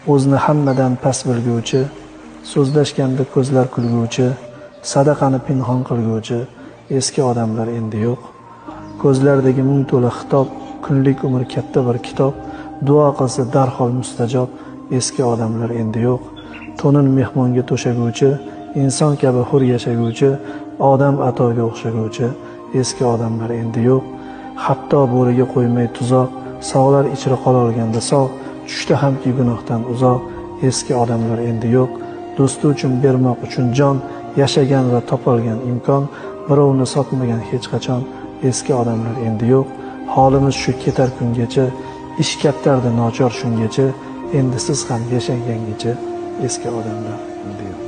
O'zini hammadan past bilguvchi, so'zlashganda ko'zlar kulguvchi, sadaqani pinhon qilguvchi eski odamlar endi yo'q. Ko'zlaridagi mung to'la xitob, kunlik umr katta bir kitob, duo qilsa darhol mustajob, eski odamlar endi yo'q. To'nin mehmonga to'shaguvchi, inson kabi hur yashaguvchi, odam atoga o'xshaguvchi eski odamlar endi yo'q. Hatto bo'riga qo'ymay tuzoq, sog'lar ichra qololganda sog', tushda hamki gunohdan uzoq, eski odamlar endi yo'q. Do'sti uchun bermoq uchun jon, yashagan va topolgan imkon, birovni sotmagan hech qachon, eski odamlar endi yo'q. Holimiz shu ketar kungacha, ish kattardi nochor shungacha, endi siz ham yashang yangicha, eski odamlar endi yo'q.